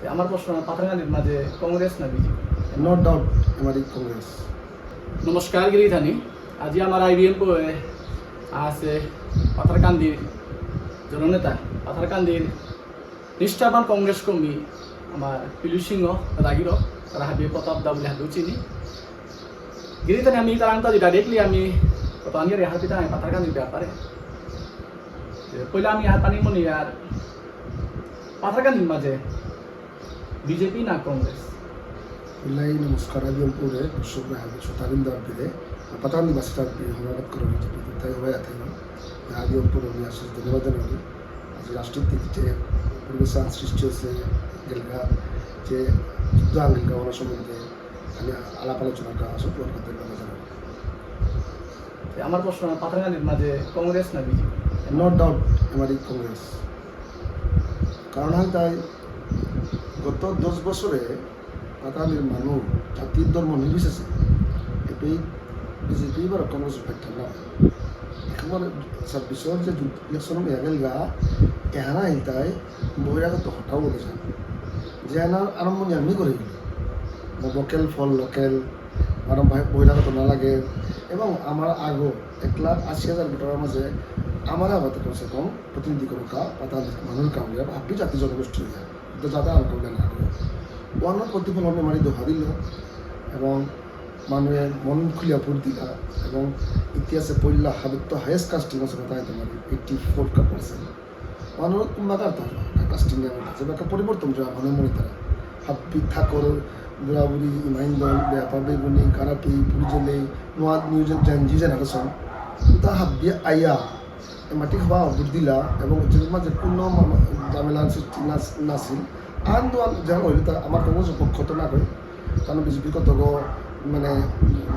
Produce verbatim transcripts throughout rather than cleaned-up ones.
আমার প্রশ্ন, পাথারকান্দির মাঝে কংগ্রেস না বিজেপি? No doubt, এবারে কংগ্রেস। নমস্কার গিরিথানি। আজি আমার আইবিএম পয়ে আছে পাথারকান্দির জননেতা, পাথারকান্দির নিষ্ঠাবান কংগ্রেস কর্মী আমার পিলু সিংহ রাগির, তারা হাবিয়ে প্রতাপ দা বলে হাবিয়ে চিনি। গিরিথানি আমি তারাংতা দি ডাইরেক্টলি আমি কত আনিয়ার হারপিতা আমি পাথারকান্দির ব্যাপারে। যে পয়লা আমি হারপানি মনি আর পাথারকান্দির মাঝে বিজেপি না কংগ্রেস? ইলাই নমস্কার, আইবিএম পরে দর্শক ভাই, হাবি শ্রোতাবৃন্দ আবিরে, পাথারকান্দি বাসিতা আবিরে, হমাগত করো বিজেপি, তাই হবাই আতে না। আইবিএম পরে আমি আসলে ধন্যবাদ জানাই। আজ রাজনৈতিক যে পরিবেশ সৃষ্টি হয়েছে, গেলগা, যে যুদ্ধ আঙ্গেলগা ওনার সম্বন্ধে আমি আলাপ আলোচনা করা আসুক, তোমার কথা ধন্যবাদ জানাই। যে আমার প্রশ্ন, পাথারকান্দির মাঝে কংগ্রেস না বিজেপি? No doubt, এবারে কংগ্রেস। কারণ হয় তাই গত দশ বছরে পাথারকান্দির মানুষ জাতি ধর্ম নির্বিশেষে এপেই বিজেপি বা কংগ্রেস প্যাটার্ন না। একেবারে ছাব্বিশর যে ইলেকশন হয়ে গেলগা, এহানা হিলতাই বহিরাগত হটাও বলেছেন। যে আনা আরম্ভ নিয়ে আমি করে দিল। ভোকাল ফর লোকাল, কারণ ভাই বহিরাগত না লাগে। এবং আমার আগো এক লাখ আশি হাজার ভোটারের মাঝে আমার আগতে কমসে কম প্রতিনিধি করুকা পাথারকান্দির মানুষ কাউন্ট, আপনি জাতি জনগোষ্ঠী হয়ে তো যাতা আর করলে না করে। ওয়ানোর প্রতিফলন মানে দোহা দিল এবং মানুষের মন খুলিয়া ভোট দিলা এবং ইতিহাসে পইলা হাবিত্ত হায়েস্ট কাস্টিং আছে তাই তোমার এইটি ফোর পার্সেন্ট। মানুষ কুম্বাকার তার কাস্টিং নিয়ে আছে, বাকা পরিবর্তন যা মানে মনে তারা হাব্বি ঠাকুর বুড়াবুড়ি ইমাইন্দল ব্যাপার বেগুনি কারাপি পুরজেলে নোয়া নিউ জেন জি জেনারেশন উতা হাব্বি আয়া এমাটি হবা ভোট দিলা এবং যে মাঝে কোনো মা-, ঝামেলা সৃষ্টি না-, নাছিল। আন্দোলন যা হইল তা আমার কংগ্রেসের পক্ষ তো না হয়, কারণ বিজেপির কত গো মানে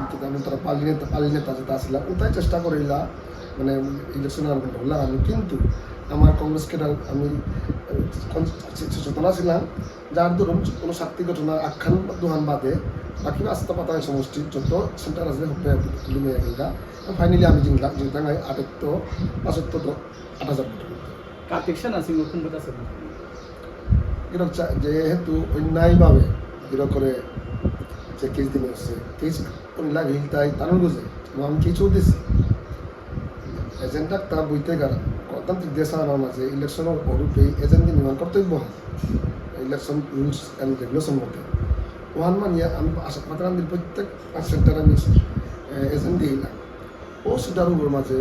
কিতা আমি তারা পালি নেতা, পালি নেতা যেটা আসিলা, ওটাই চেষ্টা করিলা মানে ইলেকশন আর হলো আমি, কিন্তু আমার কংগ্রেস ক্যাডার আমি আহ, কন-, সচেতন আছিলাম, যার দরুন কোনো শক্তি ঘটনা আখ্যান দুহান বাদে বাকি আস্তা পাতা সমষ্টির যত সেন্টার আছে হপে লুমে গেলগা। ফাইনালি আমি জিংলা, জিংতাং আই আটাত্তর, পাঁচাত্তর, আট হাজার ভোট। কার্তিক সেনা সিংহ কুম্ভত আছে। এরকম চা-, যেহেতু অন্যায়ভাবে এরকম করে যে কেস দিনে আসছে, কেস অন্যায় হিলতাই তানুর বুঝে, এবং আমি কিছু দিছি। এজেন্ডা তা বইতে গেলাম, গণতান্ত্রিক দেশ আমার মাঝে ইলেকশন অরূপে এজেন্ডা নির্মাণ কর্তব্য হয়, ইলেকশন রুলস অ্যান্ড রেগুলেশন মতে। ওহান মানিয়া আমি আশা পাতারাম দিন প্রত্যেক সেন্টারে আমি এজেন্ডা দিলাম। ও সেন্টারগুলোর মাঝে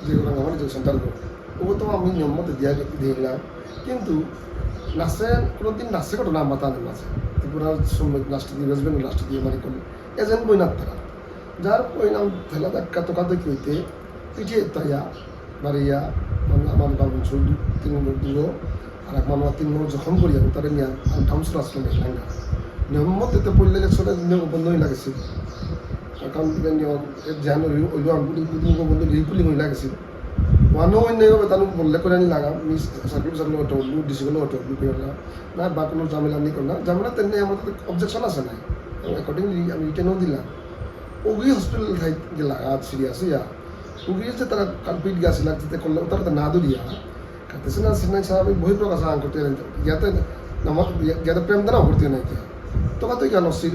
যেগুলো আমার যে সেন্টারগুলো, ওগুলো তো আমি নিয়ম মতো দিয়া দিলাম, কিন্তু নাসে কোনোদিন নাসে ঘটনা মাথা নেই মাঝে। ত্রিপুরা শ্রমিক রাষ্ট্র দিয়ে, ওয়েস্ট বেঙ্গল রাষ্ট্র দিয়ে মানে কোনো এজেন্ট বই না তারা। যার পরিণাম ফেলা ধাক্কা তো কাতে কি হইতে পিছিয়ে তাইয়া বাড়িয়া মানে আমার বাবু শুধু তিন নম্বর দূর আর এক মানুষ তিন নম্বর জখম করিয়া তারা নিয়ে আর ডাউন সরাসরি নিলাঙ্গা। নিয়ম মতে তো পড়লে ইলেকশনে নিয়ম বন্ধ হয়ে লাগেছিল। কারণ নিয়ম জানো ওই আমি বুদ্ধি বুদ্ধি বন্ধ হয়ে পুলিং হয়ে লাগেছিল। ওয়ানো অন্য এভাবে তাহলে বললে করে আনি লাগা, miss circle circle auto, DC গুলো অটো, না বা কোনো ঝামেলা নেই করলাম। ঝামেলা তেমনি আমার তো অবজেকশন আছে নাই। অ্যাকর্ডিংলি আমি রিটেনও দিলাম। ওগি হসপিটাল থাই গেলা, আজ সিরিয়াস ইয়া। ওগি যে তারা কালপিট গেছিল, যেতে করলে, ওটা তো না দূরিয়া। কাতে সিনা, সিনা সাহেব বই প্রকাশ আন করতে নাই। ইয়াতে নামা, ইয়াতে প্রেম দ্বারা করতে নাই কিয়া। তো কত জ্ঞান আসছিল?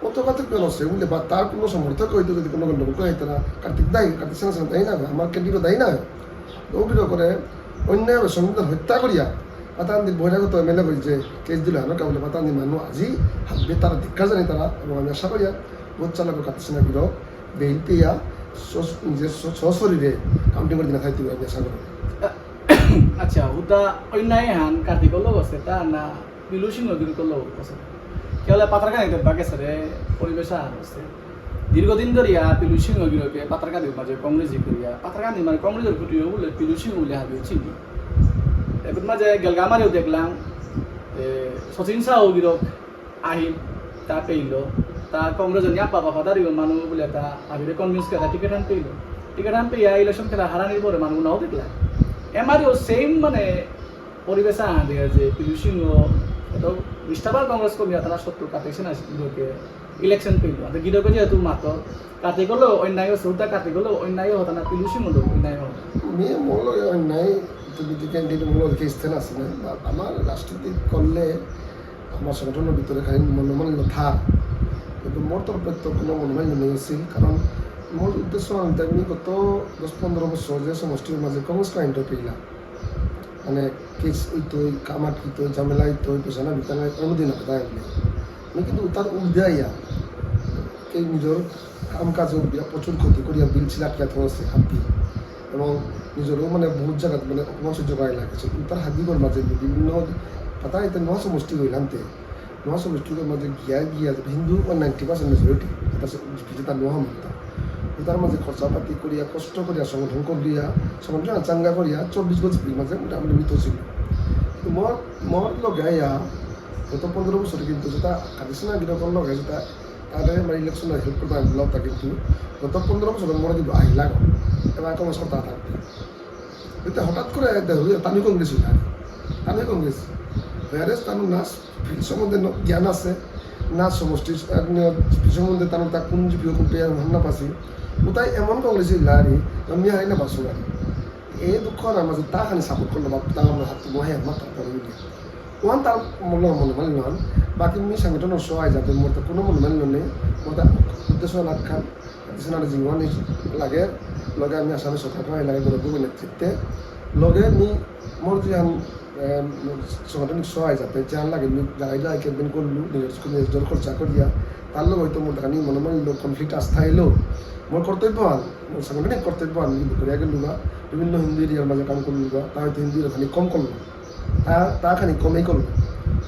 ও তো কত জ্ঞান আসছে, বুঝলে? বা তার কোনো সমর্থক হয়তো যদি কোনো গণ্ডগোল করে, তারা কার্তিক দায়ী, কার্তিক সিনা সিনা দায়ী না, আমার ক্যান্ডিডেট দায়ী না। ওগুলো করে অন্যায়ভাবে সংবিধান হত্যা করিয়া, পাতান্দি বহিরাগত এমএলএ হয়েছে, কেস দিল, আমার কাবুলে পাতান্দি মানু আজি, হাত বেতার ধিক্কার জানি তারা, এবং আমি আশা করিয়া, বহুত চালাক কার্তিক সিনা গিরক, বেইল পেয়া, সস-, নিজের স-, সশরীরে কাউন্টিং করে দিনা খাইতে হবে, আমি আশা করি। আচ্ছা, উদা অন্যায় হান কার্তিক লোক আছে, তা না পিলু সিংহ গিরক লোক আছে। কেবল পাথারকান্দিত বাকি সারে পরিবেশ আর আছে। দীর্ঘদিন ধরিয়া পিলু সিংহ গিরকে পাথারকান্দির মাঝে কংগ্রেসি করিয়া, পাথারকান্দির মাঝে কংগ্রেসের খুঁটি বলে পিলু সিংহ বলে হাবি চিনি। এবার মাঝে গেলগামারেও দেখলাম, এ, শচীন সাহু গিরক আহিল, তা পেইল, তা কংগ্রেসের নিয়া বাবা ফাদার ইউ মানু বলে তা হাবিরে কনভিন্স করে টিকিট আন পেইল। টিকিট আন পেয়া ইলেকশন খেলা হারানির পরে মানু নাও দেখলাম। এমারেও সেম মানে পরিবেশ আহান দিয়া যে পিলু সিংহ, এত রিস্টাবার কংগ্রেস কর্মী আতানা সত্তর কার্তিক সিনা গিরকে ইলেকশন পেইল। আতে গিরকে যেহেতু মাতো কার্তিক লোক অন্যায় হচ্ছে, উল্টা কার্তিক লোক অন্যায় হতো না, পিলু সিংহ লোক অন্যায় হতো। আমি মোর লগে নাই, তুমি যে ক্যান্ডিডেট মোর লগে ইস্তেন আছে না, বা আমার রাজনীতি করলে আমার সংগঠনের ভিতরে খালি মনোমালিন্য থাক, কিন্তু মোর তরফে তো কোনো মনোমালিন্য নেই আছিল, কারণ মোর উদ্দেশ্য আমি তাই আমি গত দশ পনেরো বছর যে সমষ্টির মাঝে কংগ্রেস ক্লায়েন্টও পেলাম, মানে কেস হইতই, কামাট হইতই, ঝামেলা হইতই, পেশানা বিতানা কোনোদিন না তাই আমি। আমি কিন্তু তার উর্ধে আইয়া এই নিজের কাম কাজে বিরাট প্রচুর ক্ষতি করিয়া বিল ছিল আটকে আছে হাতি, এবং নিজেরও মানে বহুত জায়গাত মানে অপমান সহ্য করা লাগেছে। তার হাবিগর মাঝে বিভিন্ন পাতা এতে নোয়া সমষ্টি হইলাম তে, নোয়া সমষ্টির মাঝে গিয়া গিয়া হিন্দু নাইনটি পার্সেন্ট মেজরিটি, এটা জিপিতে তার নোয়া মানতা। তার মাঝে খরচাপাতি করিয়া, কষ্ট করিয়া, সংগঠন করিয়া, সংগঠন চাঙ্গা করিয়া চব্বিশ বছর মাঝে মোটামুটি মৃত ছিল। তো মোর মোর লগে আইয়া গত পনেরো বছরে কিন্তু যেটা কাটিছে না, গিরকর লগে যেটা তাদের মানে ইলেকশন হেল্প করতে আমি ব্লকটা কিন্তু গত পনেরো বছর মোর কিন্তু আহিলা গো। এবার কংগ্রেস করতে থাকবে। এটা হঠাৎ করে দেখো যে তামিল কংগ্রেস হইল, তামিল কংগ্রেস। Whereas তার না ফিল্ড সম্বন্ধে ন-, জ্ঞান আছে, না সমষ্টি, আহ, ন-, জিপি সম্বন্ধে তার তা কোন জিপি কোন পেয়ার ভাবনা পাসি। ওটাই এমন কংগ্রেস হইল আর আমি হারি না পাসু আর। এই দুঃখ আর আমার তা খানি সাপোর্ট করলো, বাপ, তা আমার হাত মহে মাথা পড়ে উঠে। ওয়ান তার মনে মনে মানে নন, বাকি মি সংগঠন সহায় যাতে মোর তো কোনো মনে মানে নেই, মোর তা উদ্দেশ্য লাখান, উদ্দেশ্য না জিংওয়ানি লাগে, লগে আমি আসামে সরকার লাগে গৌরব নেতৃত্বে, লগে মি মোর যে আম, এম, সাংগঠনিক সহায় যাতে যার লাগে মি যাই যাই ক্যাম্পেইন করলু, নিজের স্কুল নিজের খরচা করিয়া, তার লগে হয়তো মোর দেখানি মনে মনে লোক কনফ্লিক্ট আস্থা এলো, মোর কর্তব্য আন, মোর সাংগঠনিক কর্তব্য আন, কিন্তু করিয়া গেলুগা, বিভিন্ন হিন্দু এরিয়ার মাঝে কাম করলুগা, তা হয়তো হিন্দু এরিয়া খানি কম করলো, তা, তা খানি কমেই করলো।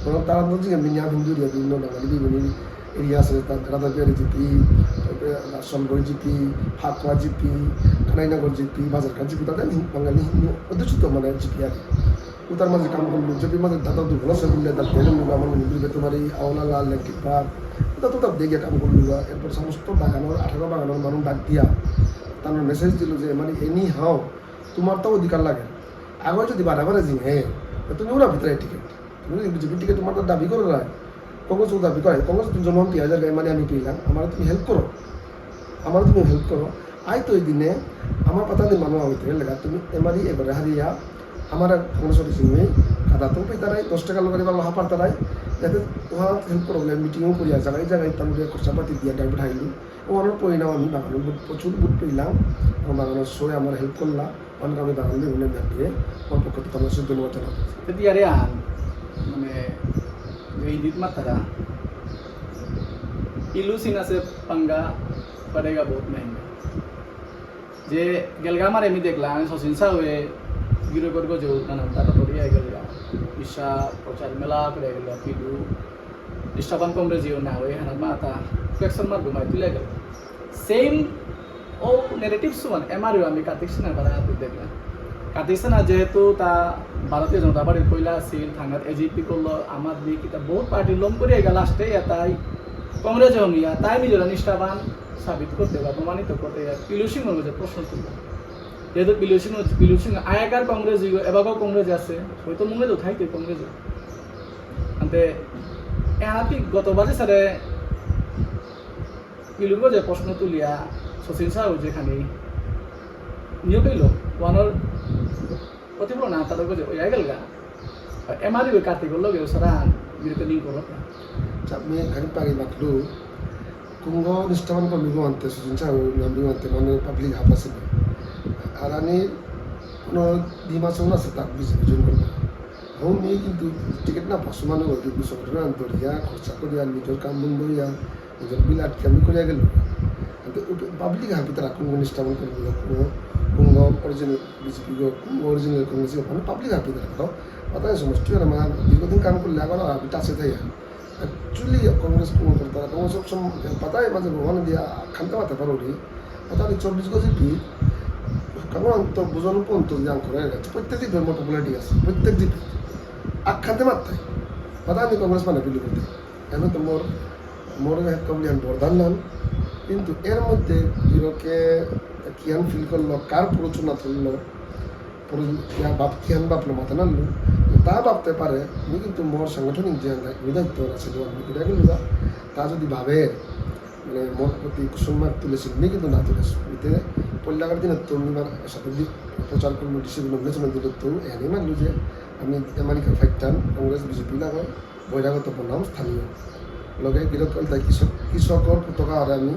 বরং তারা তো জিজ্ঞাসা মিনিয়াম হিন্দু এরিয়া, বিভিন্ন বাঙালি, বিভিন্ন এরিয়া আছে, তার রাধাবিহারি জিপি, তারপরে সলগড়ি জিপি, ফাকুয়া জিপি, কানাইনগর জিপি, বাজারঘাট জিপি, তাদের হি-, বাঙালি হিন্দু অধ্যুষিত মানে জিপি আর কি। উতার মাঝে কাম করলু, জিপি মাঝে দাদা দুর্বল আছে বললে, তার তেল লুগা, আমার মন্দির বেতুমারি, আওলালা, লেংটিপা, উতা তো তার দেখে কাম করলু, এরপর সমস্ত বাগানোর, আঠারো বাগানোর মানুষ ডাক দিয়া, তার মেসেজ দিল যে, মানে, এনি হাও, তোমার তো অধিকার লাগে। আগে যদি বারে বারে জিং, হ্যাঁ, তো তুমি ওরা ভিতরে টিকিট। তুমি যদি বিজেপি টিকিট তোমার তো দাবি করো না, কংগ্রেস তো দাবি করে, কংগ্রেস তুমি জনম পেয়ে হাজার গায়ে মানে আমি পেলাম, আমার তুমি হেল্প করো, আমার তুমি হেল্প করো। আই তো এই দিনে আমার পাতা দিন মানুষ হইতে লেগা, তুমি এমারি এবারে হারিয়া, আমার কংগ্রেস হতে চিনবে, কাদা তো পেতারাই, দশ টাকা লোকের বা হাফার তারাই, যাতে ওরা হেল্প করো বলে মিটিংও করিয়া, জায়গায় জায়গায় তার মধ্যে খরচাপাতি দিয়া ডাইভার্ট হাইলু। ওর পরিণাম আমি বাগানো বুট, প্রচুর বুট পেলাম, এবং বাগানোর সবাই আমার হেল্প করলাম। অনেক আমি বাগান দিয়ে উন্নয়ন দিয়ে ওর পক্ষ থেকে আমরা শুধু ধন্যবাদ জানাবো। তেতিয়াৰে আন, মানে, এই দিত মাতারা, ইলু সিন আছে, পাঙ্গা পড়েগা বহুত মহেঙ্গা। যে গেলগা আমার এমনি দেখলাম, আমি শচীন সাহুয়ে গিরকর গজে নানান তাতা পড়িয়া গেলগা। ঈশা প্রচার মেলা করে গেল, পিলু, নিষ্ঠাবান কংগ্রেসীয় না হয়ে হানা মাতা, question mark ঘুমাই তুলে গেল। Same ও narrative সুমান, এমআরইউ আমি কার্তিক সেনা বারা হাতে দেখলাম। কার্তিক সেনা যেহেতু তা ভারতীয় জনতা পার্টির পয়লা আছিল, থাঙ্গাত এজিপি করলো, আম আদমি কিতা বহুত পার্টি লম করে গেল, লাস্টে ইয়া তাই কংগ্রেস হমিয়া, তাই নিজেরা নিষ্ঠাবান সাবিত করতে বা প্রমাণিত করতে ইয়া পিলু সিংহর কাছে প্রশ্ন তুলল। যেহেতু পিলু সিংহ, পিলু সিংহ আগেকার কংগ্রেস, এবারও কংগ্রেস আছে, হয়তো মনে তো থাইতে কংগ্রেস। আনতে এহাতি গত বাজে সারে পিলুর গজে প্রশ্ন তুলিয়া শচীন সাহু যেখানে নিয়োগ পেল, ওয়ানোর প্রতিফলন আনতার গজে ওই গেলগা। এমআরইউ কার্তিকর লগে সারা বিরুদ্ধে নিয়োগ করো। চাপনি খানি পারি মাতলু, কুঙ্গ নিষ্ঠাবান কর্মী আনতে, শচীন সাহু নামবি আনতে, মানে পাবলিক হাফ আছে। আর আনি কোনো দুই মাস হল আছে তার বিজেপি জয়েন করলো। হৌ নিয়ে কিন্তু টিকিট না পাসু মানে ওই কিন্তু সংগঠন আন্তরিয়া, খরচা করিয়া, নিজের কাম বন্ধ হইয়া, নিজের বিল আটকে আমি করিয়া গেল। কিন্তু পাবলিক হাফি তারা কুঙ্গ নিষ্ঠাবান কর্মী, কুঙ্গ, কুঙ্গ অরিজিনাল বিজেপি গো, কুঙ্গ অরিজিনাল কংগ্রেস গো, মানে পাবলিক হাফি তারা তো, পাতা সমষ্টি আর আমার দীর্ঘদিন কাম করলে আবার হাফি টাচে থাকে। Actually, কংগ্রেস কোনো করতারা, কংগ্রেস সব সময় পাতায় মাঝে ভগবান দিয়া খান্তা মাথা পারো রে। পাতা আমি চব্বিশ গজি পি, কারণ তো বুঝানো পর্যন্ত যে আম করে গেছে, প্রত্যেক দিন ধর্ম পপুলারিটি আছে, প্রত্যেক দিন। আখ্যাতে মাত্রায়। পাতা আমি কংগ্রেস মানে বিলি করতে। এমন তো মোর, মোর এক কবলিয়ান বরদান নাম। কিন্তু এর মধ্যে গিরকে কিয়ান ফিল করলো, কার প্ররোচনা তুললো, পরে ইয়া বাপ কিহান বাপলো মাথা নানলু, তো তা বাপতে পারে, আমি কিন্তু মোর সাংগঠনিক যে দায়িত্ব আছে, আমি করে গেলু গা, তা যদি ভাবে, মানে, মোর প্রতি কুসুম মার্ক তুলেছিল, আমি কিন্তু না তুলেছি। এতে কল্যাণের দিনে তো আমি আমার সাথে দি-, প্রচার করলো, ডিসি গুলো নির্বাচনের দিনে তো এনে মানলো যে আমি আমেরিকা ফাইটাম, কংগ্রেস, বিজেপি না হয়, বহিরাগত বনাম স্থানীয়। লগে গিরক কল তাই কৃষক, কৃষকর পতাকা আর আমি,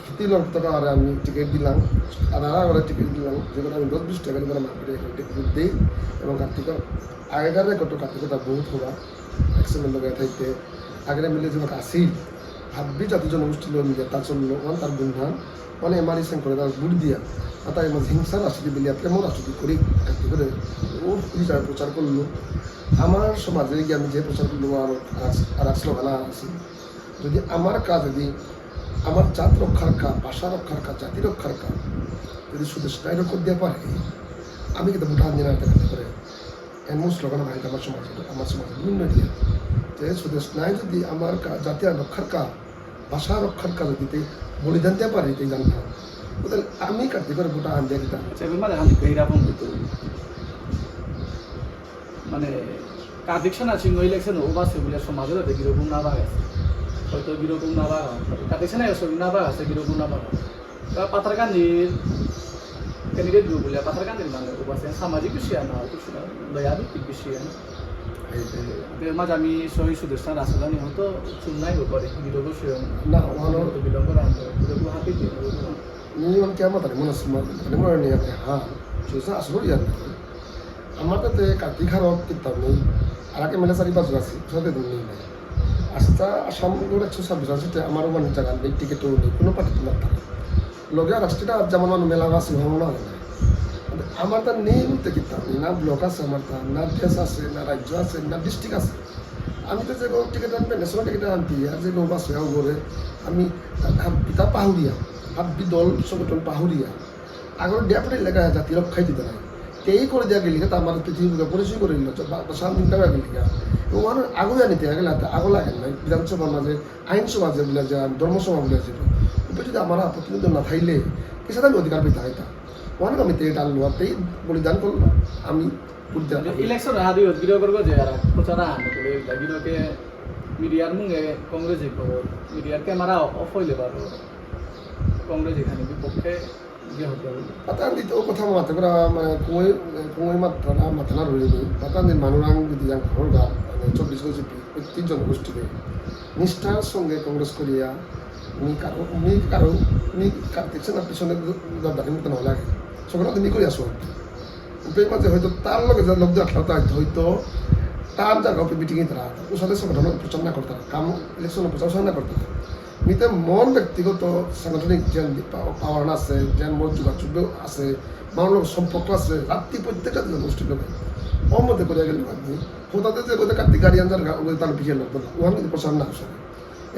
খেতিলর পতাকা আর আমি টিকিট দিলাম, আধারা করে টিকিট দিলাম, যেগুলো আমি দশ বিশ টাকা করে মার্কেটে এখন টিকিট দিই, এবং কার্তিক, আগেকার রেকর্ড কার্তিক তা বহুত হবা, একশো লগে থাকতে, আগের মিলে যে আসি, হাব্বি জাতি জনগোষ্ঠী লোক মিলে তা চললো, ওয়ান তার গুণহান, মানে এমারি সেন করে তার বুট দিয়া, আর তাই আমার হিংসা রাজনীতি বিলিয়া প্রেম রাজনীতি করি, এত করে ও হিসাবে প্রচার করলো। আমার সমাজে গিয়ে আমি যে প্রচার করলো আর, আর, আর এক স্লোগান আছে, যদি আমার কাজ, যদি আমার জাত রক্ষার কাজ, ভাষা রক্ষার কাজ, জাতি রক্ষার কাজ, যদি সুদেষ্ণায় রক্ষা দিয়ে পারে, আমি কিন্তু ভুটান দিন আনতে পারি করে। এমন স্লোগান আমার, আমার সমাজে, আমার সমাজে বিভিন্ন এরিয়া। যে সুদেষ্ণায় যদি আমার কা-, জাতি আর রক্ষার কাজ, ভাষা রক্ষার কাজে দিতে বলিদান দিয়ে পারে, এটাই জানতাম। তাহলে আমি কার্তিকর ভোটা আনতে দিতাম। আচ্ছা, এবার মানে আমি তো এরকম হইতো। মানে, কার্তিক সেনা সিংহ ইলেকশন ও বাসে বলে সমাজের হাতে কিরকম না বাগাছে। হয়তো কিরকম না বাগা। কার্তিক সেনা এসব না বাগাছে, কিরকম না বাগা। তা পাথারকান্দির ক্যান্ডিডেট গ্রুপ বলে, পাথারকান্দির মানে ও বাসে সামাজিক বিষয় না, কিছু না, দয়াভিত্তিক বিষয় না। এই যে, তে মাঝে আমি সহি সুদেষ্ণা রাসুদানি হয়তো চুন্নাই ব্যাপারে, বিরোধ সে না, ওয়ানো তো বিলম্ব রাখতে, বিরোধ হাতে দিয়ে, বিরোধ না। নিয়ম কি আমার তাহলে মনে আছে, মানে মনে নেই, হ্যাঁ, সুদেষ্ণা আসলে ইয়ার না। আমার তাতে কার্তিক হারক কিতাব নেই, আর আগে মেলে চারি পাঁচ আছে, সাথে দিন নেই নাই। আস্তা আসাম গো একশো ছাব্বিশ আছে, তে আমার ওখানে জায়গা নেই, টিকিটও নেই, কোনো পার্টিতে না থাকে। লগে আর আসতে না, যেমন আমার মেলা আছে, ভালো না হয় না। আমার তার নেই বলতে কিতাব নেই, না ব্লক আছে আমার তার, না দেশ আছে, না রাজ্য আছে, না ডিস্ট্রিক্ট আছে। আমি তো যে গো টিকিট আনবে, ন্যাশনাল টিকিট আনতে, আর যে গো বাস হয়ে করে, আমি হাব্বিতা পাহুরিয়া, হাব্বি দল সংগঠন পাহুরিয়া। আগর ডেপুটি লেখা জাতি রক্ষাই দিতে নাই। তেই করে দেওয়া গেলি, তা আমার পৃথিবীর পরিচয় করে দিল, বা, বা সামনে টাকা গেলি গা। ও মানে আগো জানিতে গেলে, তা আগো লাগে না। বিধানসভার মাঝে, আইনসভা যে বলে যে, ধর্মসভা বলে যে, উপরে যদি আমার প্রতিনিধি না থাইলে, কিসে আমি অধিকার পেতে হয় তা? ওখানে আমি তেই টানলো, আর তেই বলিদান করলো, আমি বুঝতে পারলাম। ইলেকশন হাবি গিরো করবো যে, আর প্রচার আহান, গিরোকে মিডিয়ার মুঙে কংগ্রেস জিতবো, মিডিয়ার ক্যামেরা অফ হইলে পারবো, কংগ্রেস এখানে বিপক্ষে যে হতে হবে। পাতান দিতে ও কথা মাতে করা, মানে, কুঁয়ে, কুঁয়ে মাত্রা, মাথা না রইনি। পাতান দিন মানুরাং যদি জান খবর গা, মানে, চব্বিশ গো জিপি, প্রত্যেক জনগোষ্ঠীকে নিষ্ঠার সঙ্গে কংগ্রেস করিয়া, মি কারো, মি কারো, মি কার্তিক সেনার পিছনে দ-, দ-, দাঁড়িয়ে মতো না লাগে। সকালে তো মি করিয়া আসো। উপরে মাঝে হয়তো তার লগে যা লোক দেখা হতো, হয়তো তার জায়গা উপরে মিটিংয়ে তারা, ওর সাথে সংগঠন প্রচার না করতারা, কাম ইলেকশন প্রচার না করতারা। মিতে মন ব্যক্তিগত সাংগঠনিক যেন পা-, পাওয়ার আছে, যেন মোর যোগাযোগ আছে, মানুষ সম্পর্ক আছে, রাত্রি প্রত্যেকটা জনগোষ্ঠীর লোক। ওর মধ্যে করে গেল আমি, কোথাতে যে কোথায় কার্তিক গাড়ি আনজার গা-, ওই তার পিছিয়ে লোক বললাম, ওখানে কিন্তু প্রচার না আসলে।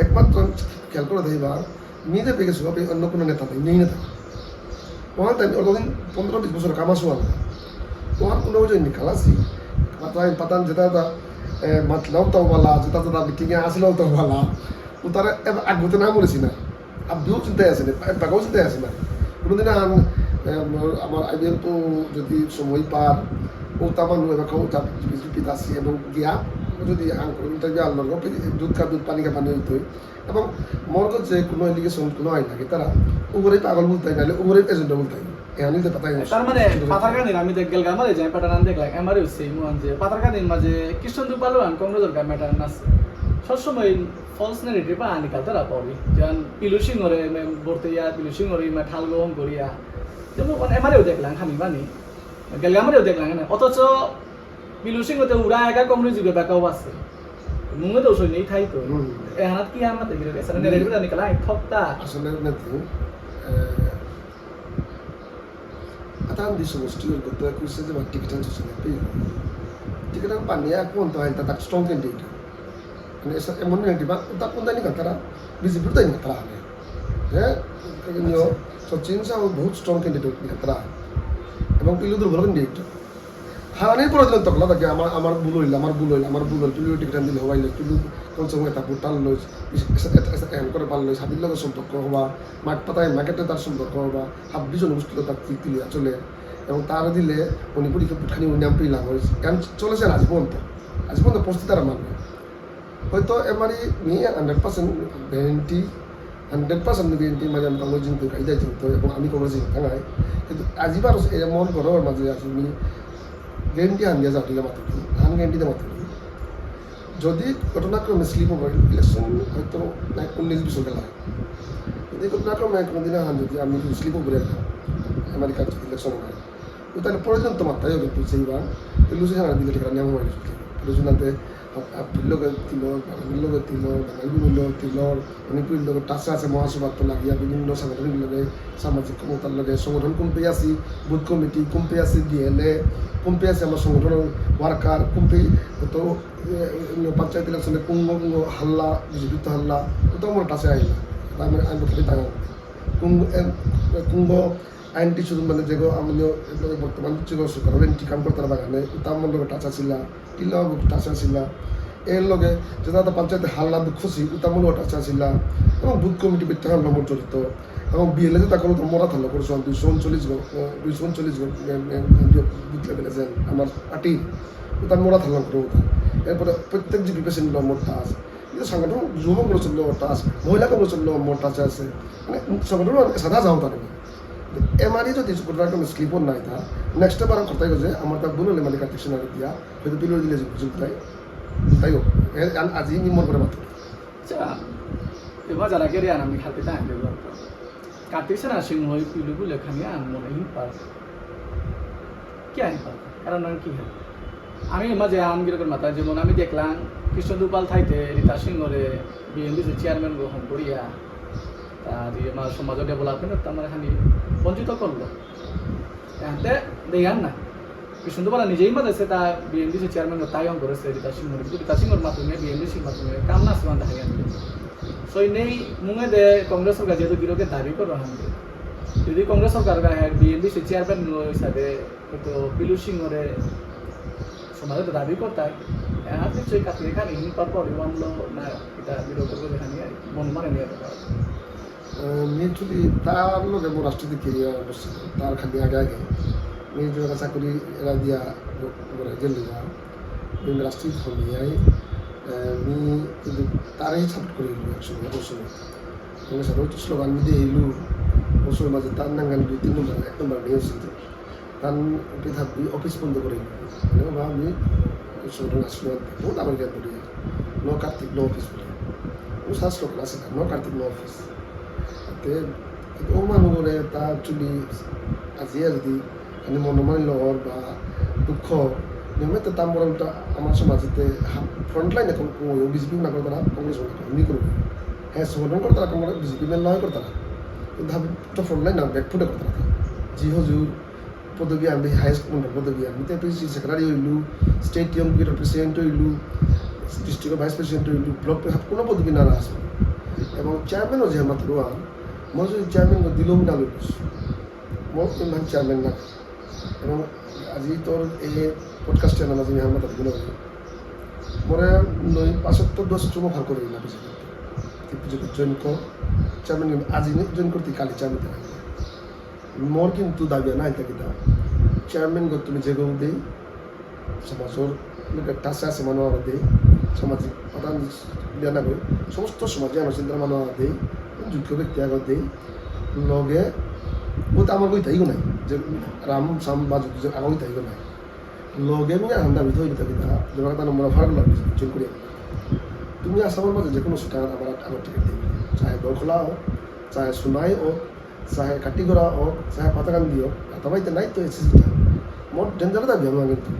একমাত্র খেয়াল করে দেখবা, নিজে পেয়ে গেছো, আপনি অন্য কোনো নেতা নেই, নেই নেতা। ওখান টাইম অতদিন পনেরো বিশ বছর কামাসো আর ওখান কোনো ওজন নিকালাসি। পাতান, পাতান যেটা তা, এ, মাতলাও তাও বালা, যেটা যেটা মিটিংয়ে আসলেও তাও বালা। উতারে এব-, আগুতে না মরেছি না। আব্দুল চিন্তায় আছে না, এ, বাগাও চিন্তায় আছে না। কোনোদিন আন, এ, আমার, আমার আইবিএল তো যদি সময় পার, ও তামান এবাকাও তা বিজেপি দাসি এবং গিয়া যদি আন ইন্টারভিউ আনলো, দুধ কা দুধ, পানি কা পানি হইতই। এবং মোর তো যে কোনো এলিগেশন কোনো আইন লাগে, তারা উগরে পাগল বলতে হয়, নাহলে উগরে এজেন্ডা বলতে হয়। এহানি তো পাতাই না। তার মানে, পাথারকান্দির আমি দেখ গেলগা, আমার এই যে প্যাটার্ন দেখলাম, আমারও সেম মন যে পাথারকান্দির মাঝে কৃষ্ণেন্দু পালোয়ান কংগ্রেসের গা প্যাটার্ন আছে। সবসময় ফলস নেগেটিভ আনি কাল তারা পাবি। যেমন পিলু সিংহরে, মে, বর্তিয়া, পিলু সিংহরে, মে, ঠাল গ্রহণ করিয়া। যেমন, মানে, আমারও দেখলাম, খানি মানি। গেলগা আমারও দেখলাম, এখানে। অথচ পিলু সিংহ তো উড়া একা কংগ্রেস যুগে বেকাও আছে। মুঙে তো সৈন্যই থাই তো। হুম। এহানাত কি আমার মাতে গিরে গেছে? হুম। নেগেটিভ জানি কালা, ঠকতা। আসলে না তো, এ, আতান দি সমষ্টি ওর করতে খুঁজছে যে আমার টিকিট আনছে না, পেয়ে গেল। টিকিট আর পানি এক মন তো হয়, তা তার স্ট্রং ক্যান্ডিডেট। মানে, এসব এমন নেই, বা, তা কোন দানি কাতারা, বিজেপির দানি কাতারা হবে। হ্যাঁ, নিও, সচিন সাহা বহুত স্ট্রং ক্যান্ডিডেট কাতারা। এবং পিলু দুর্বল ক্যান্ডিডেট। হারানি করে দিলেন তকলা তাকে, আমার, আমার ভুল হইল, আমার ভুল হইল, আমার ভুল হইল, পিলু টিকিট দিলে হবাইলে, পিলু কোন সময় তা ভোটার লইস, এসে, এসে, এসে এম করে পারলো, সাবির লগে সম্পর্ক হবা, মাঠ পাতায় মার্কেটে তার সম্পর্ক হবা, হাব্বি জনগোষ্ঠীর তার তিল তিলিয়া চলে, এবং তার দিলে মণিপুরি ভোটখানি উনি নাম পেয়ে লাভ হয়েছে। এম চলেছে না আজ পর্যন্ত, আজ পর্যন্ত পরিস্থিতি তারা মানবে। হয়তো এমারি me hundred percent guarantee hundred percent guarantee মানে আমি কংগ্রেস জিততো, কাইদা জিততো, এবং আমি কংগ্রেস জিততাঙাই। কিন্তু আজি বারো এমন করো মাঝে আজি আমি গ্যারান্টি হান দিয়া যাও, ঠিক আছে, মাতুরি, আন গ্যারান্টি দিয়ে মাতুরি। যদি ঘটনাক্রমে স্লিপ ওভার, ইলেকশন হয়তো উনিশ বিশ গেল, যদি ঘটনাক্রমে কোনোদিন হান যদি আমি স্লিপ ওভার একটা আমেরিকার ইলেকশন হয়, তো তাহলে পরের দিন তোমার তাই হবে, তুই সেইবার লুচি খানা দিলে ঠিক আছে, নিয়ম হয়। লুচি নাতে আপনি লোকে তিলর, বাঙালি লোকে তিলর, বাঙালি লোকে তিলর, মণিপুরী লোকে টাচে আছে, মহাসভাত লাগিয়া বিভিন্ন সাংগঠনিক লোকে, সামাজিক ক্ষমতার লোকে, সংগঠন কোন পেয়ে আসি, বুথ কমিটি কোন পেয়ে আসি, বিএলএ কোন পেয়ে আসি, আমার সংগঠনের ওয়ার্কার কোন পেয়ে, তো এ, এ, পঞ্চায়েত ইলেকশনে কুঙ্গ কুঙ্গ হাল্লা, বিজেপিত হাল্লা, ওটা আমার টাচে আইলা। আমি আমি বলতে তাই কুঙ্গ এম, কুঙ্গ আইনটি শুধু মানে যেগো আমি বর্তমান যেগো সরকার এন্টি কাম করতে বাগানে, ওটা আমার লোক টাচ আসিলা, টিলা টাচ আসিলা। এর লগে যেটা তো পঞ্চায়েতে হাল্লা দুঃখ সি, ওটা আমার লোক টাচ আসিলা। এবং বুথ কমিটি বিত্ত নম্বর জড়িত। এবং বিএলএ যেটা করো তো মোরা থালো করছো দুইশো উনচল্লিশ গো, আহ, দুইশো উনচল্লিশ গো, এম, এম, এম, বুথ লেভেলে যেন আমার পার্টি, ওটা মোরা থালো করো ওটা। এরপরে প্রত্যেক জিপি প্রেসিডেন্ট নম্বর টাচ। কিন্তু সংগঠন যুব কংগ্রেসের নম্বর টাচ, মহিলা কংগ্রেসের নম্বর টাচ আছে। মানে সংগঠন সাদা যাও তার। এমারি যদি প্রোগ্রাম স্লিপ অন নাই তা, নেক্সট বার কথাই যে আমার তা বুললে মানে কাটিকশন আর দিয়া, হয়তো পিলো দিলে যে বুঝুন তাই, তাই হোক। এ, আন-, আজি নি মোর করে মাত্র। আচ্ছা, এবার যারা গেরে আন আমি খাতে তাই দেব। কাটিকশন আসিং হই পিলো বুলে খানি আন মনে হিন পার। কি আন পার? কারণ আর কি হয়? আমি মাঝে আন গিরকর মাথা যেমন আমি দেখলাম কৃষ্ণদুপাল থাইতে রীতা সিংহরে বিএমডিসি চেয়ারম্যান গ্রহণ করিয়া, তা যে আমার সমাজ ডেভেলপমেন্ট আমার খানি বঞ্চিত করলো। এতে দেয়ান না। কৃষ্ণদুপাল নিজেই মাঝে সে তা বিএমডিসি চেয়ারম্যান তাই অন করেছে রীতা সিংহ, কিন্তু রীতা সিংহর মাধ্যমে বিএমডিসির মাধ্যমে কাম না সুয়ান দেখা গেল। সই নেই মুঙে দে কংগ্রেস সরকার যেহেতু গিরকে দাবি করলো হান। যদি কংগ্রেস সরকার গায়ে বিএমডিসি চেয়ারম্যান হিসাবে হয়তো পিলু সিংহরে সমাজে তো দাবি করতাই, এহাতে সেই কাছে এখানে হিন পার পর ইমাম লো না এটা বিরোধ করবে এখানে মন মানে নিয়ে কথা। আহ, মি actually তার লগে মোর রাজনৈতিক career অবস্থিত, তার খালি আগে আগে। মি যে চাকরি এরা দিয়া ব-, বলে জেল যা। মি রাজনীতি হমি আই, আহ, মি কিন্তু তারই support করি একসময়, অবশ্যই। মানে সাধারণত স্লোগান মি দিয়ে এলু, অবশ্যই মাঝে তার নাঙ্গান দুই তিন নম্বর, এক নম্বর নিয়ে এসেছে। তান পিঠাবি অফিস বন্ধ করে দিল। মানে বাবা আমি সংগঠন আসলে বহুত আবার জ্ঞান করি। No কার্তিক, no অফিস বলে। ও শ্বাস লোক আছে না, no কার্তিক, no অফিস। তে ও মানুষ করে তা actually আজি আর যদি মানে মনোমালিন্য হওয়ার বা দুঃখ, নিয়মিত তাম বরং তো আমার সমাজেতে ফ্রন্ট লাইনে কোনো বিজেপি না করে তারা কংগ্রেস না করে, মি করবো। হ্যাঁ, সংগঠন করে তারা কংগ্রেস বিজেপি মেল নয় করে তারা। কিন্তু আমি তো ফ্রন্ট লাইন না, ব্যাক ফুটে করে তারা। জি হুজুর, পদবী আমি হায়েস্ট মন্ডল পদবী আমি তো এপিসি সেক্রেটারি হইলু, স্টেট ইয়ং পিরিয়ড প্রেসিডেন্ট হইলু, ডিস্ট্রিক্ট ভাইস প্রেসিডেন্ট হইলু, ব্লক প্রেসিডেন্ট কোনো পদবী না আসে। এবং চেয়ারম্যানও যে মাত্র আর, মনে হচ্ছে চেয়ারম্যান দিলেও না লইস, মনে হচ্ছে চেয়ারম্যান না। এবং আজি তোর এই পডকাস্টে না মাঝে আমি আমার কথা বলে, মনে নয় পাঁচাত্তর দশ চুমো ভার করে না বিজেপি। তুই বিজেপি জয়েন কর, চেয়ারম্যান আজি জয়েন করতে কালি চেয়ারম্যান। মোর কিন্তু দাবি নাই তা কিতা। চেয়ারম্যান গো তুমি যে গো দেই, সমাজর লোকে টাসে আছে মানু আগে দেই, সামাজিক প্রধান দিয়া না গই, সমস্ত সমাজে আনুচিন্তার মানু আগে দেই, যোগ্য ব্যক্তি আগে দেই, লগে ও তো আমার কই তাইও নাই, যে রাম সাম বা যুদ্ধ আগে তাইও নাই। লগে আমি আর হান্দা ভিতরে ভিতরে কিতা, যেমন তার নম্বর ফার লাগবে, চুল করিয়া। তুমি আসামর মাঝে যে কোনো সেটা আমার আমার টিকিট দেবে, চাহে বরখলা হোক, চাহে সোনাই হোক, চাহে কাটিগড়া হোক, চাহে পাতাকান্দি হোক, আতামাইতে নাই তো এসএসসিটা। মোর ডেঞ্জার দাবি আমার কিন্তু।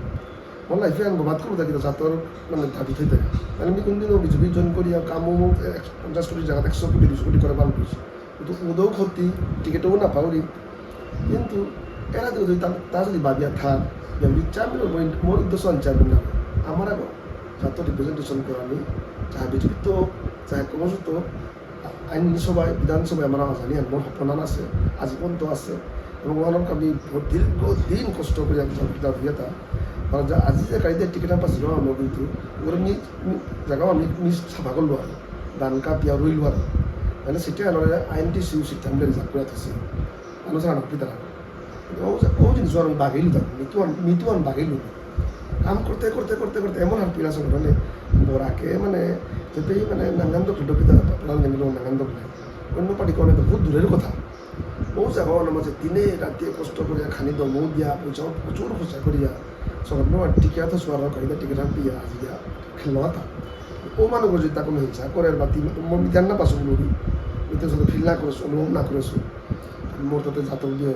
মোর লাইফে আমি বাদ করবো দেখি তো ছাত্র মানে দাবি থইতে। মানে আমি কোনদিনও বিজেপি জয়েন করি আর কামও এক-, পঞ্চাশ কোটি জায়গাতে একশো কোটি, দুশো কোটি করে বান করছি। কিন্তু ওদেরও ক্ষতি, টিকিটও না পাওরি। কিন্তু এরা তো যদি তা-, তা যদি ভাবিয়া থাক, যে আমি চেয়ারম্যান হবো, মোর উদ্দেশ্য আমি চেয়ারম্যান না। আমার আগে ছাত্র রিপ্রেজেন্টেশন করানি, চাহে বিজেপি তো, চাহে কংগ্রেস তো, আইন সভায়, বিধানসভায় আমার আওয়াজ আনি, আর মোর সপোন আছে, আজি পর্যন্ত আছে। এবং ওনার আমি বহুত দীর্ঘ দিন কষ্ট করে আমি চাকরিটা দিয়ে তা। আর যা আজি যে কাইদে টিকিট পাচ্ছি না, আমরা কিন্তু ওর মি-, মি-, জায়গাও আমি মি সাফা করলো আর। ধান কাটিয়া রইলো আর। মানে সেটা হলো আইএনটিসি সিস্টেম রিজার্ভ করে আছে। মানুষ আর নকরি তারা। ও যে, ও জিনিস আর বাগেইলো তারা। মিতু আন, মিতু আন বাগেইলো। কাম করতে, করতে, করতে, করতে এমন আর পিলা সংগঠনে বরাকে মানে, যেতেই মানে নাঙ্গান তো খুঁটো পিতা, প্রাণ নেমে নাঙ্গান তো অন্য পার্টি করে তো বহুত দূরের কথা। বহু জায়গা আমার মাঝে দিনে রাতে কষ্ট করিয়া খানি দমও দিয়া, পয়সাও প্রচুর খরচা করিয়া, সব আমার টিকিট তো সোয়ার কাইদা টিকিট হান পিয়া আজিয়া খেলনা থা। ও মানুষ যদি তাকে হিংসা করে বা তিন মন জান না পাসু বলি, এতে শুধু ফিল না করেছো, অনুভব না করেছো। মোর তাতে জাতক দিয়ে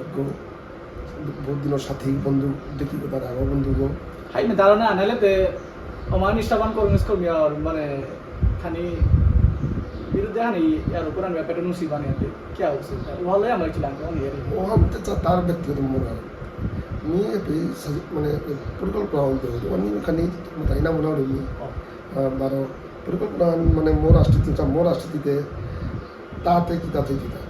বহুত দিনের সাথী বন্ধু, দেখি কথা রাখো বন্ধু গো। হাই মে ধারণা আনালে তে আমার নিষ্ঠাবান কর্মী কর্মী আর মানে খানি বিরুদ্ধে আনি আর উপর আমি প্যাটার্ন উসি বানিয়ে আনতে কি অবস্থা? ওহালে আমার ছিলাম কোন ইয়ারি। ও হাম তো তা-, তার ব্যক্তিগত মনে হয়। মি এপি সাজি-, মানে পরিকল্পনা হতে হবে। ওনি খানি মাথায় না মনে হয় মি। ও। আহ, বারো পরিকল্পনা মানে মোর রাজনীতি, মোর রাজনীতিতে তাতে কি তাতে কি তা।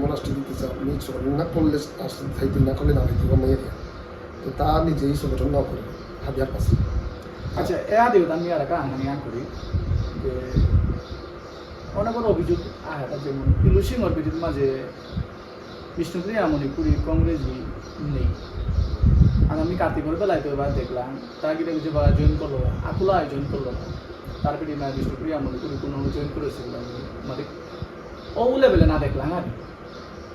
মোর রাজনীতিতে চা-, মি চলন না করলে রাজনীতি থাইতে না করলে না হইতে পারে না এরিয়া। তো তা নিজেই সংগঠন না করে, হাবিয়ার পাশে। আচ্ছা, এ আদিও আমি আর একটা আহানি আন করি যে অনেক বড় অভিযোগ আহে, তার যেমন ইলু সিংহর বিরুদ্ধে মাঝে বিষ্ণুপ্রিয়া মণিপুরী কংগ্রেসই নেই। আর আমি কার্তিকর বেলায় তো এবার দেখলাম, তা গিয়ে যে বারা জয়েন করলো, আকুলা জয়েন করলো। তারপরে না বিষ্ণুপ্রিয়া মণিপুরী কোনো জয়েন করেছিল, মানে ও লেভেলে না দেখলাম আর।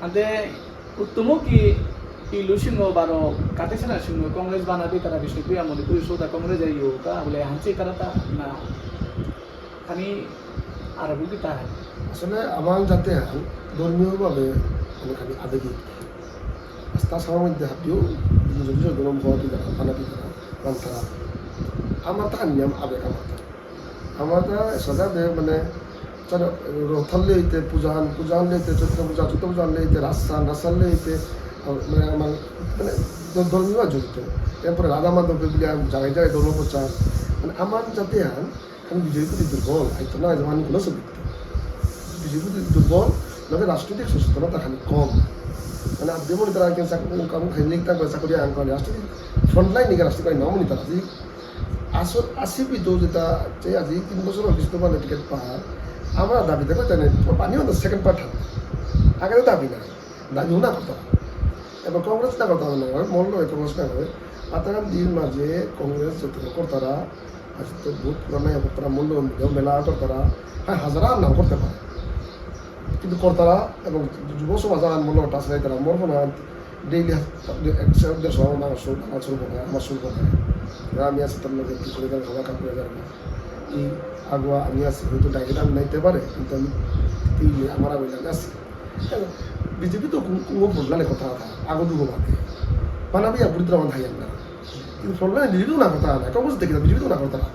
আনতে উত্তম কি ইলু সিংহ বারো কাতেসেনা সিংহ কংগ্রেস বানাবি তারা বিষ্ণুপ্রিয়া মণিপুরী সৌদা কংগ্রেস আইও কা বলে হানসে তারা তা না খানি আর বুকি তা হয়। আসলে আমার জাতে হান ধর্মীয়ভাবে মানে খালি আবেগিক। আস্তা সবার মধ্যে হাবিও নিজে নিজে ধর্ম হওয়া পিতা, বানা পিতা, বান্তারা। আমার তা নিয়ম আবেগ আমার তা। আমার তা সাদা দে মানে, চলো, রথলে হইতে পূজা হান, পূজা হানলে হইতে চৈত্র পূজা, চৈত্র পূজা হানলে হইতে রাসহান, রাসহানলে হইতে, আহ, মানে আমার, মানে ধ-, ধর্মীয় জড়িত। এরপরে রাধা মাধব বিবলিয়া জায়গায় জায়গায় ধর্ম প্রচার। মানে আমার জাতে হান, কারণ বিজেপি প্রতি দুর্বল, আইতো না, যেমন কোনো ছবি। বিজেপি প্রতি দুর্বল, মানে রাজনৈতিক সচেতনতা খানি কম। মানে আদে মনে তারা কেন চাকরি, কাম খাই লিখতা করে চাকরি আন করে, রাজনৈতিক ফ্রন্টলাইন নিকে রাজনৈতিক নাম মনে তারা। যে আসল, আসি পিতো যেটা, যে আজি তিন বছর অফিস তো মানে টিকিট পাহার, আমরা দাবি দেখো জানে, পানি হতো সেকেন্ড পার্ট হবে। আগে তো দাবি নাই, দাবিও না করতাম। এবার কংগ্রেস না করতাম না, মল্ল কংগ্রেস না করে, পাতারাম দিন মাঝে কংগ্রেস যত করতারা, আজ তো বহুত পুরানা ইয়ে করতারা, মল্ল মিলেও মেলা করতারা, হ্যাঁ, হাজারা নাম করতে পারে। কিন্তু করতারা এবং যুব সমাজ আর মল্ল টাচ নাই তারা, মোর মনে হয় ডেইলি একশো দেড়শো আমার নাম শুরু, আমার শুরু করে, আমার শুরু করে। আমি আছি তার মধ্যে কি করে যাবে, সবাই কাম করে যাবে। কি আগুয়া আমি আছি, হয়তো ডাইরেক্ট আমি নাইতে পারে, কিন্তু আমি তিন আমার আগে আছি। বিজেপি তো কোনো, কোনো বদলালে কথা কথা, আগো দুগো বাদে। বানাবি আর বুড়িতে আমার ভাই আমরা। কিন্তু ফলনে বিজেপি তো না কথা না, কংগ্রেস দেখি না, বিজেপি তো না কথা না।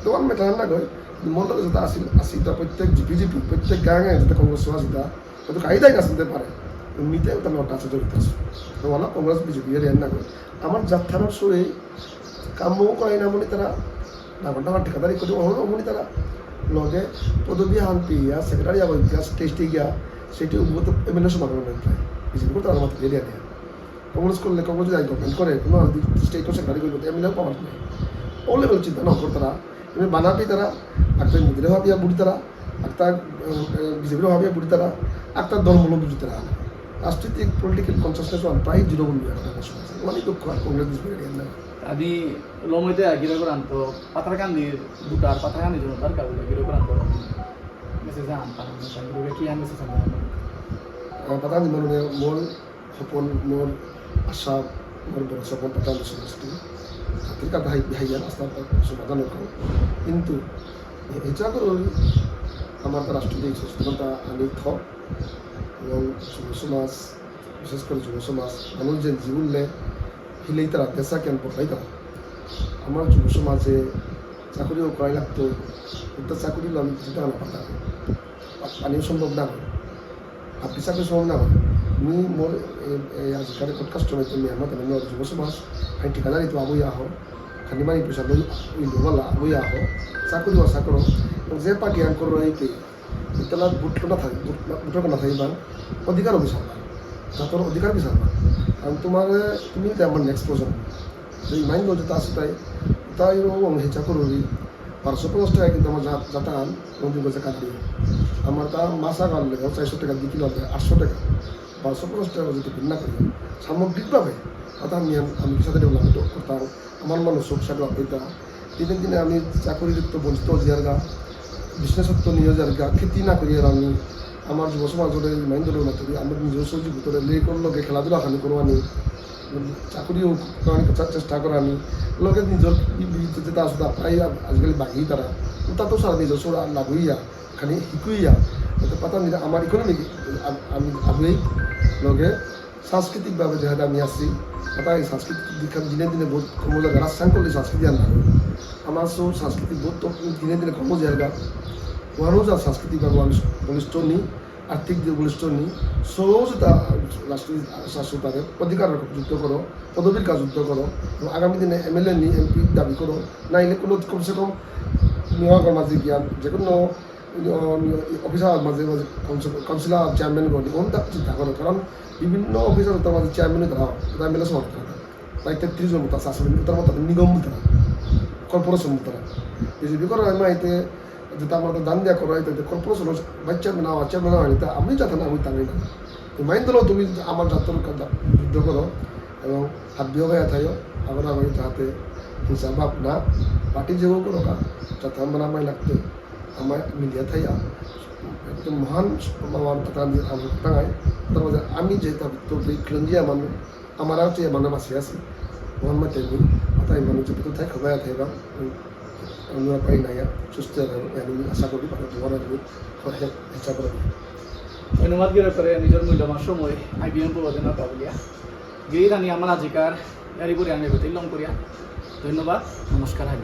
তো আমি মেটার না কই, মন তো যেটা আসি, আসি তা প্রত্যেক বিজেপি, প্রত্যেক গাঙে যেটা কংগ্রেস আসি তা, হয়তো কাইদাই না শুনতে পারে। মিতে ওটা নটা আছে জড়িত আছে। তো বলো কংগ্রেস বিজেপি এর না কই। আমার জাতহানর সই কামও করে না মনে তারা, ডাঙর ডাঙর ঠিকাদারি করে, ওহরও মনে তারা। লগে পদবী হান পিয়া, সেক্রেটারি আবার ইতিহাস টেস্টে গিয়া, সেটি উন্নত এমএলএ সমান হবে প্রায়। বিজেপি করতে আমার মাথা এরিয়া নিয়ে। কংগ্রেস করলে কংগ্রেস যদি গভর্নমেন্ট করে, কোনো স্টেটও সেক্রেটারি করবে, এমএলএও পাওয়ার নেই। ও লেভেল চিন্তা না করতারা, এমনি বানাবি তারা, একটা মুদিরে ভাবিয়া বুড়ি তারা, একটা, আহ, বিজেপির ভাবিয়া বুড়ি তারা, একটা ধর্ম লোক বুঝি তারা। রাজনৈতিক পলিটিক্যাল কনসিয়াসনেস ওয়ান প্রায় জিরো বলবি একটা কনসিয়াসনেস। অনেক দুঃখ আর কংগ্রেস বিজেপি এরিয়া না। আমি লমইতে গিরকরাংত পাথারকান্দির ভোটার, পাথারকান্দি জনতার কাবুলে গিরকরাংত মেসেজ আন পান, গিরকে কি আন মেসেজ আন? আহ, পাথারকান্দি মানে মোর সপন, মোর আশা, মোর বড় সপন পাথারকান্দি সমষ্টি। খাতির কাটা হাই, হাইয়া রাস্তা সমাধান হোক। কিন্তু এ-, এ জাগরণ আমার তো রাজনৈতিক সচেতনতা আনি থক এবং যুব সমাজ, বিশেষ করে যুব সমাজ, মানুষ যে জীবন লে হিলেই তারা দেশা কেন বদলাই দাও। আমার যুব সমাজে চাকরিও করাই লাগতো, কিন্তু চাকরি লো আমি কিছু টাকা না পাতাম। পা-, পানিও সম্ভব না হয়। আর পিসাকে সম্ভব না হয়। মি মোর এ-, এ আজিকালি পডকাস্ট হইতে মি আমার তাহলে মোর যুব সমাজ, আমি ঠিকাদারি তো আবই আহ, খানি মানি পয়সা লই, ওই লোবালা আবই আহ, চাকরি ও চাকর, এবং যে পার্টি আন করো এই কে, ইতালা ভোট না থাকে, ভোট না, ভোটর না থাকে, এবার অধিকারও বিচারবা, জাতর অধিকার বিচারবা। কারণ তোমার, তুমি তো আমার নেক্সট প্রজন্ম। যে মাইন্ড যেটা আছে তাই, তাই ও আমি হেচা করবি। বারোশো পঞ্চাশ টাকা কিন্তু আমার জাত-, জাতান কোনদিন করছে কাটবি। আমার তা মাসা গাল লেগে চারশো টাকা, দুই কিলো আনতে আটশো টাকা। বারোশো পঞ্চাশ টাকা যদি ভিন্ন করি, সামগ্রিকভাবে অর্থাৎ আমি, আমি কিসাদে ডেভেলপমেন্ট করতাম, আমার মানুষ সুখ সাথে অপেক্ষা। দিনে দিনে আমি চাকরিত্ব বঞ্চিত হয়ে যারগা, বিজনেসত্ব নিয়ে যারগা, খেতি না করিয়া আমি আমার যুব সমাজরে ইমান দলর মাতুরি, আমার নিজস্ব জীবিতরে লেকর লগে খেলাধুলা খানি করবানি, চাকরিও করানি, চা-, চেষ্টা করানি, লগে নিজর বি-, বি-, যেটা আছে তা প্রায় আ-, আজিকালি বাকি তারা, ওটা তো সারা নিজস্ব লা-, লাগুইয়া, খানি হিকুইয়া, এতে পাতা নিলে আমার ইকোনমি আ-, আমি আগুই লগে সাংস্কৃতিকভাবে যেহাতে আমি আছি, পাতা এই সাংস্কৃতিক দিক দিনে দিনে বহুত কমে যার, রাজশাঙ্কলি সংস্কৃতি আর লাগে। আমার সব সাংস্কৃতিক বহুত তো দিনে দিনে কমে যার গা। ওহানও যা সাংস্কৃতিকভাবে আমি বলিষ্ঠ নি, আর্থিক যে বলিষ্ঠ নি, সহজতা রাষ্ট্রীয় শাসন তাদের অধিকার যুদ্ধ করো, পদবীর কাজ যুদ্ধ করো, এবং আগামী দিনে এমএলএ নি, এমপি দাবি করো, না এলে কোনো কমসে কম নিয়োগের মাঝে গিয়া যে কোনো, আহ, অফিসার মাঝে মাঝে কাউন্সিল-, কাউন্সিলর চেয়ারম্যান গো, নিয়ম তা চিন্তা করো, কারণ বিভিন্ন অফিসার তার মাঝে চেয়ারম্যান তারা, তারা এমএলএ সমাজ তারা, তাই তেত্রিশ জন মতো আছে, আসলে তার মতো নিগম তারা, কর্পোরেশন তারা, বিজেপি করো, আমি আইতে যেটা আমরা তো দান দেওয়া করো, এতে কর্পোরেশন বাচ্চা মেনা, বাচ্চা মেনা হয়নি, তা আমি যাতে না, আমি তাঙ্গি না। তো মাইন দিলেও তুমি আমার জাতর কা-, যুদ্ধ করো এবং হাত দিয়ে হয়ে থাইও, আমরা আমি যাতে হিংসা ভাব না, পার্টি যেও করো কা, যাতে আমরা মাই লাগতে, আমার মিডিয়া থাইয়া, একদম মহান আমার কথা আমি, আমি তাঙ্গাই, তার মধ্যে আমি যে তা তো এই খিলঞ্জিয়া মানুষ, আমার আর চেয়ে মানে মাসে আছি, মহান মাতে আমি, আতাই মানুষ যে তো থাই, খোদায় থাই বা, আমরা পাই না ইয়া, সুস্থ থাকবো, আমি আশা করি, মানে তোমার আমি, হে-, হেচা করে। ধন্যবাদ গিরকরে নিজর মূল্যবান সময় আইবিএম প্রবচনা পাবলিয়া। গিরি রানী আমার আজিকার গাড়ি পরে আমি বেতন লং করিয়া। ধন্যবাদ, নমস্কার, হাই।